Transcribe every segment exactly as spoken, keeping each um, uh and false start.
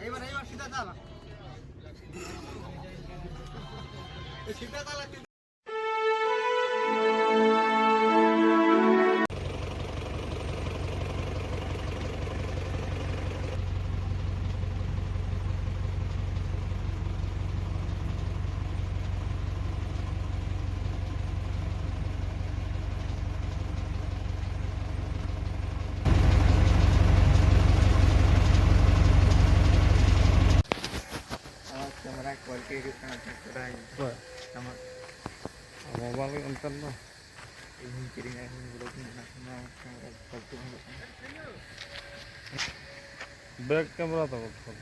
এইবার, এইবার সিধা চালা। এই সিধা চালা। ᱟᱨ ᱠᱮᱢᱮᱨᱟ ᱠᱚᱣᱟᱞᱤᱴᱤ ᱦᱩᱭᱩᱜ ᱠᱟᱱᱟ ᱴᱷᱤᱠ ᱠᱟᱫᱟ᱾ ᱚᱠᱚᱭ? ᱟᱢᱟᱜ ᱢᱳᱵᱟᱭᱤᱞ ᱜᱮ ᱚᱱᱠᱟᱱ ᱫᱚ᱾ ᱤᱧ ᱠᱤᱨᱤᱧ ᱟᱹᱠᱷᱨᱤᱧ ᱵᱞᱚᱜ ᱤᱧ ᱵᱮᱱᱟᱣ ᱠᱟᱱᱟ, ᱠᱮᱢᱮᱨᱟ ᱯᱷᱟᱞᱛᱩ ᱦᱩᱭᱩᱜ ᱠᱟᱱᱟ᱾ ᱵᱮᱠ ᱠᱮᱢᱮᱨᱟ ᱛᱟᱠᱚ ᱛᱚ᱾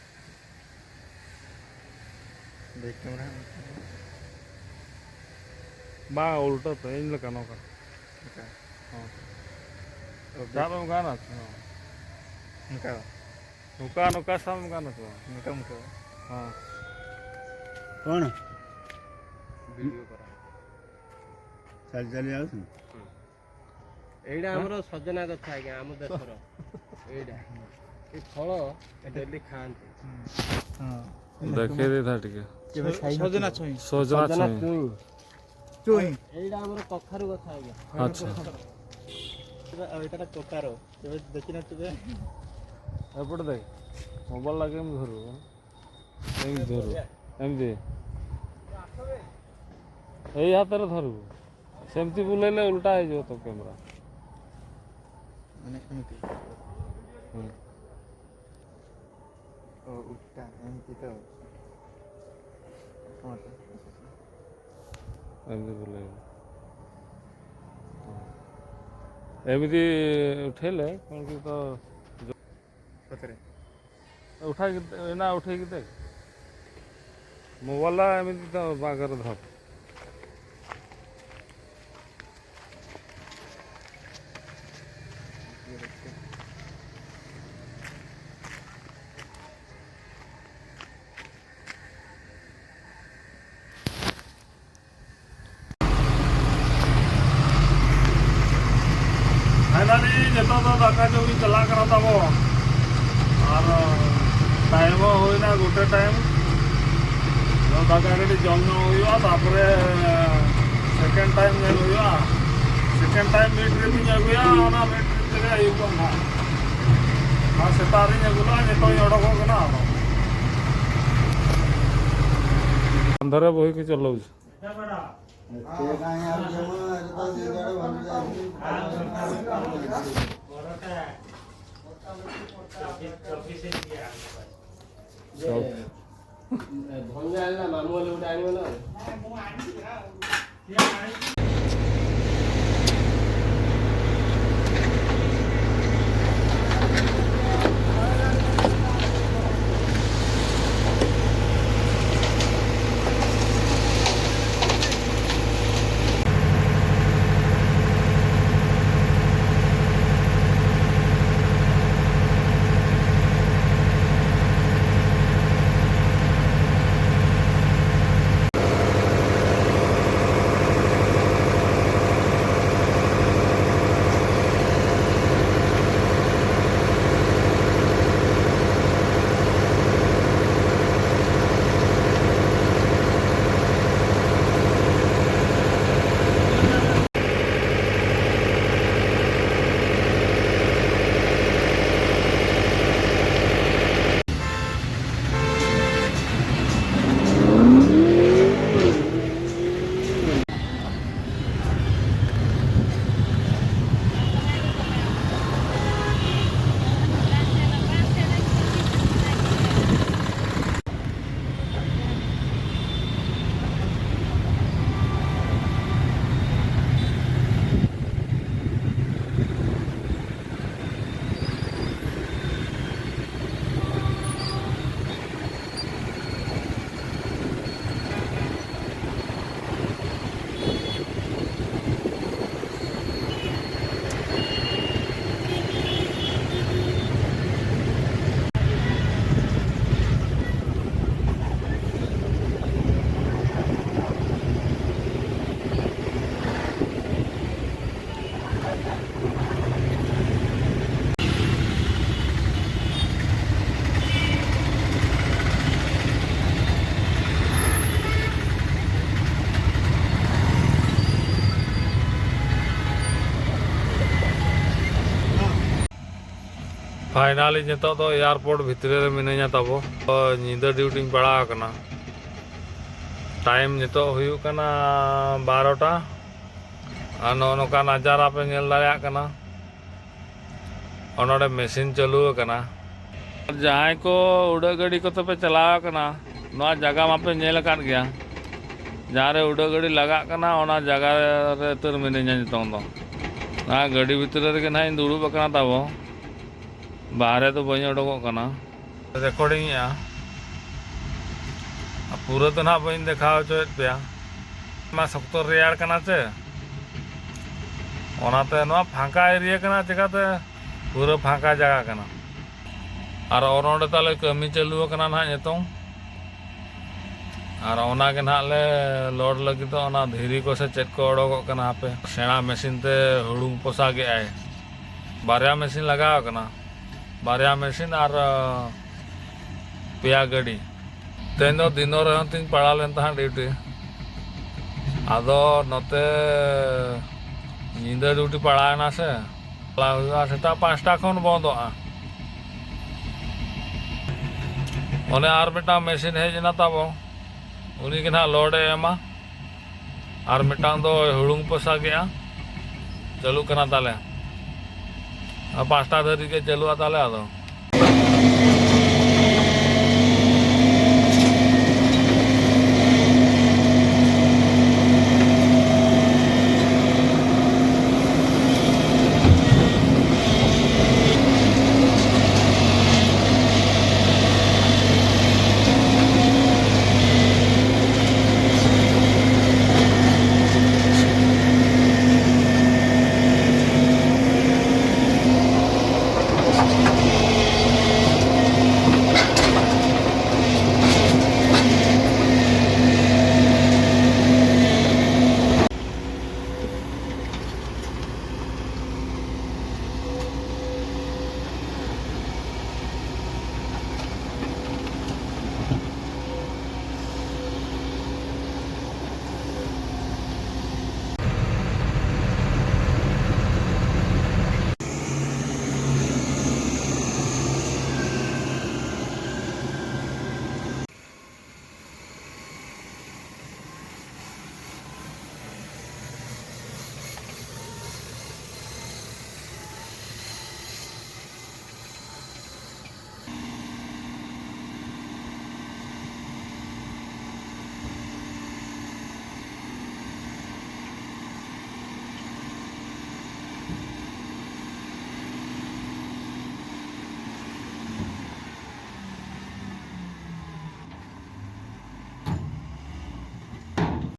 ᱵᱮᱠ ᱠᱮᱢᱮᱨᱟ ᱦᱚᱸ ᱚᱱᱠᱟ᱾ ᱵᱟᱝ, ᱩᱞᱴᱟᱹ ᱛᱮ, ᱤᱧ ᱞᱮᱠᱟ ᱱᱚᱝᱠᱟ᱾ ᱚᱱᱠᱟ᱾ ᱦᱚᱸ᱾ ᱚ, ᱵᱮᱠ᱾ ᱥᱟᱵ ᱮᱢ ᱜᱟᱱᱟ ᱥᱮ? ᱦᱚᱸ᱾ ᱚᱱᱠᱟ᱾ ᱱᱚᱝᱠᱟ, ᱱᱚᱝᱠᱟ ᱥᱟᱵ ᱮᱢ ᱜᱟᱱᱟ ᱥᱮ ᱵᱟᱝ? ᱱᱚᱝᱠᱟ, ᱱᱚᱝᱠᱟ᱾ ᱦᱚᱸ᱾ ᱠᱚᱱ? ଭିଡ଼ିଓ କର। ଚାଲି ଚାଲି ଯାଉଛନ୍ତି। ଏଇଟା ଆମର ସଜନା ଗଛ ଆଜ୍ଞା, ଆମ ଦେଶର। ଏଇଟା। ଏ ଫଳ ଡେଲି ଖାଆନ୍ତି। ହଁ। ଦେଖେଇ ଦେଇଥା ଟିକେ। କେବେ ଖାଇନଥିବ। ସଜନା ଛୁଇଁ। ସଜନା ସଜନା ଛୁଇଁ। ଛୁଇଁ। ଛୁଇଁ। ଏଇଟା ଆମର କଖାରୁ ଗଛ ଆଜ୍ଞା। ଆଚ୍ଛା। ଆଉ ଏଇଟା ଟୋଟାର। କେବେ ଦେଖିନଥିବେ। ଏପଟେ ଦେଖ। ମୋବାଇଲ ଟା କେମିତି ଧରିବୁ? ଏମିତି ଧରିବୁ। ଏମିତି। ଏଇ ହାତରେ ଧରିବୁ। ସେମିତି ବୁଲେଇଲେ ଉଲ୍ଟା ହେଇଯିବ ତୋ କ୍ୟାମେରା। ମାନେ ଏମିତି। ହୁଁ। ଓ, ଉଲ୍ଟା, ଏମିତି ତ। ହଁ ତ। ଏମିତି ବୁଲେଇବୁ। ହଁ। ଏମିତି ଉଠେଇଲେ କଣ କି ତ ସତରେ। ଉଠେଇକି, ଏଇନା ଉଠେଇକି ଦେଖ। ମୋବାଇଲଟା ଏମିତି ତ ବାଗରେ ଧର। ᱪᱟᱞᱟᱜ ᱠᱟᱱᱟ ᱛᱟᱵᱚ᱾ ᱟᱨ ᱴᱟᱭᱤᱢ ᱦᱚᱸ ᱦᱩᱭᱱᱟ ᱜᱚᱴᱟ ᱴᱟᱭᱤᱢ᱾ ᱫᱟᱠᱟ ᱠᱟᱹᱴᱤᱡ ᱡᱚᱢ ᱧᱚᱜ ᱦᱩᱭᱩᱜᱼᱟ, ᱛᱟᱯᱚᱨᱮ ᱥᱮᱠᱮᱱᱰ ᱴᱟᱭᱤᱢ ᱧᱮᱞ ᱦᱩᱭᱩᱜᱼᱟ᱾ ᱥᱮᱠᱮᱱᱰ ᱴᱟᱭᱤᱢ ᱢᱤᱫ ᱴᱨᱤᱯ ᱤᱧ ᱟᱹᱜᱩᱭᱟ, ᱚᱱᱟ ᱢᱤᱫ ᱴᱨᱤᱯ ᱛᱮᱜᱮ ᱟᱹᱭᱩᱵᱚᱜ ᱱᱟᱦᱟᱜ᱾ ᱟᱨ ᱥᱮᱛᱟᱜ ᱨᱤᱧ ᱟᱹᱜᱩ ᱞᱮᱜᱼᱟ, ᱱᱤᱛᱚᱜ ᱤᱧ ᱚᱰᱚᱠᱚᱜ ᱠᱟᱱᱟ᱾ अंधारा वही के चलो। भंगार ना मामूल उठाने वाला। Finally ᱱᱤᱛᱚᱜ ᱫᱚ ᱮᱭᱟᱨᱯᱳᱨᱴ ᱵᱷᱤᱛᱨᱤ ᱨᱮ ᱢᱤᱱᱟᱹᱧᱟ ᱛᱟᱵᱚ᱾ ᱛᱚ, ᱧᱤᱫᱟᱹ ᱰᱤᱭᱩᱴᱤᱧ ᱯᱟᱲᱟᱣ ᱟᱠᱟᱱᱟ᱾ ᱴᱟᱭᱤᱢ ᱱᱤᱛᱚᱜ ᱦᱩᱭᱩᱜ ᱠᱟᱱᱟ ᱵᱟᱨᱚᱴᱟ᱾ ᱟᱨ ᱱᱚᱜᱼᱚ ᱱᱚᱝᱠᱟ ᱱᱟᱡᱟᱨᱟ ᱯᱮ ᱧᱮᱞ ᱫᱟᱲᱮᱭᱟᱜ ᱠᱟᱱᱟ᱾ ᱱᱚᱰᱮ ᱢᱮᱥᱤᱱ ᱪᱟᱹᱞᱩ ᱟᱠᱟᱱᱟ᱾ ᱡᱟᱦᱟᱸᱭ ᱠᱚ ᱩᱰᱟᱹᱜ ᱜᱟᱹᱰᱤ ᱠᱚᱛᱮ ᱯᱮ ᱪᱟᱞᱟᱣ ᱟᱠᱟᱱᱟ, ᱱᱚᱣᱟ ᱡᱟᱭᱜᱟ ᱢᱟᱯᱮ ᱧᱮᱞ ᱟᱠᱟᱫ ᱜᱮᱭᱟ᱾ ᱡᱟᱦᱟᱸ ᱨᱮ ᱩᱰᱟᱹᱜ ᱜᱟᱹᱰᱤ ᱞᱟᱜᱟᱜ ᱠᱟᱱᱟ, ᱚᱱᱟ ᱡᱟᱭᱜᱟ ᱨᱮ ᱩᱛᱟᱹᱨ ᱢᱤᱱᱟᱹᱧᱟ ᱱᱤᱛᱚᱝ ᱫᱚ᱾ ᱱᱚᱣᱟ ᱜᱟᱹᱰᱤ ᱵᱷᱤᱛᱨᱤ ᱨᱮᱜᱮ ᱱᱟᱦᱟᱜ ᱤᱧ ᱫᱩᱲᱩᱵ ᱟᱠᱟᱱᱟ ᱛᱟᱵᱚ᱾ ᱵᱟᱦᱨᱮ ᱫᱚ ᱵᱟᱹᱧ ᱚᱰᱚᱠᱚᱜ ᱠᱟᱱᱟ᱾ ᱨᱮᱠᱚᱨᱰᱤᱝ ᱮᱜᱼᱟ᱾ ᱟᱨ ᱯᱩᱨᱟᱹ ᱫᱚ ᱱᱟᱦᱟᱜ ᱵᱟᱹᱧ ᱫᱮᱠᱷᱟᱣ ᱦᱚᱪᱚᱭᱮᱫ ᱯᱮᱭᱟ᱾ ᱢᱟ ᱥᱚᱠᱛᱚ ᱨᱮᱭᱟᱲ ᱠᱟᱱᱟ ᱥᱮ, ᱚᱱᱟᱛᱮ ᱱᱚᱣᱟ ᱯᱷᱟᱸᱠᱟ ᱮᱨᱤᱭᱟ ᱠᱟᱱᱟ, ᱪᱤᱠᱟᱛᱮ ᱯᱩᱨᱟᱹ ᱯᱷᱟᱸᱠᱟ ᱡᱟᱭᱜᱟ ᱠᱟᱱᱟ᱾ ᱟᱨ ᱚᱱ ᱚᱸᱰᱮ ᱛᱟᱞᱮ ᱠᱟᱹᱢᱤ ᱪᱟᱹᱞᱩ ᱟᱠᱟᱱᱟ ᱱᱟᱦᱟᱜ ᱱᱤᱛᱚᱝ᱾ ᱟᱨ ᱚᱱᱟ ᱜᱮ ᱱᱟᱦᱟᱜ ᱞᱮ ᱞᱳᱰ ᱞᱟᱹᱜᱤᱫᱚᱜ, ᱚᱱᱟ ᱫᱷᱤᱨᱤ ᱠᱚ ᱥᱮ ᱪᱮᱫ ᱠᱚ ᱚᱰᱚᱠᱚᱜ ᱠᱟᱱᱟ᱾ ᱦᱟᱯᱮ, ᱥᱮᱬᱟ ᱢᱮᱥᱤᱱ ᱛᱮ ᱦᱩᱲᱩᱝ ᱯᱚᱥᱟᱜᱮᱜᱼᱟᱭ᱾ ᱵᱟᱨᱭᱟ ᱢᱮᱥᱤᱱ ᱞᱟᱜᱟᱣ ᱟᱠᱟᱱᱟ, ᱵᱟᱨᱭᱟ ᱢᱮᱥᱤᱱ ᱟᱨ, ᱟᱸ, ᱯᱮᱭᱟ ᱜᱟᱹᱰᱤ᱾ ᱛᱮᱦᱮᱧ ᱫᱚ ᱫᱤᱱᱚ ᱨᱮᱦᱚᱸ ᱛᱤᱧ ᱯᱟᱲᱟᱣ ᱞᱮᱱ ᱛᱟᱦᱮᱸᱫ ᱰᱤᱭᱩᱴᱤ, ᱟᱫᱚ ᱱᱚᱛᱮ ᱧᱤᱫᱟᱹ ᱰᱤᱭᱩᱴᱤ ᱯᱟᱲᱟᱣᱮᱱᱟ ᱥᱮ, ᱪᱟᱞᱟᱣ ᱦᱩᱭᱩᱜᱼᱟ, ᱥᱮᱛᱟᱜ ᱯᱟᱸᱪᱴᱟ ᱠᱷᱚᱱ ᱵᱚᱱᱫᱚᱜᱼᱟ᱾ ᱚᱱᱮ ᱟᱨ ᱢᱤᱫᱴᱟᱝ ᱢᱮᱥᱤᱱ ᱦᱮᱡ ᱮᱱᱟ ᱛᱟᱵᱚ, ᱩᱱᱤ ᱜᱮ ᱱᱟᱦᱟᱜ ᱞᱳᱰ ᱮ ᱮᱢᱟ᱾ ᱟᱨ ᱢᱤᱫᱴᱟᱝ ᱫᱚ ᱦᱩᱲᱩᱝ ᱯᱚᱥᱟᱜᱮᱜᱼᱟ, ᱪᱟᱹᱞᱩᱜ ᱠᱟᱱᱟ ᱛᱟᱞᱮ᱾ ᱟᱨ ᱯᱟᱸᱪᱴᱟ ᱫᱷᱟᱹᱨᱤᱡ ᱜᱮ ᱪᱟᱹᱞᱩᱜᱼᱟ ᱛᱟᱞᱮ᱾ ᱟᱫᱚ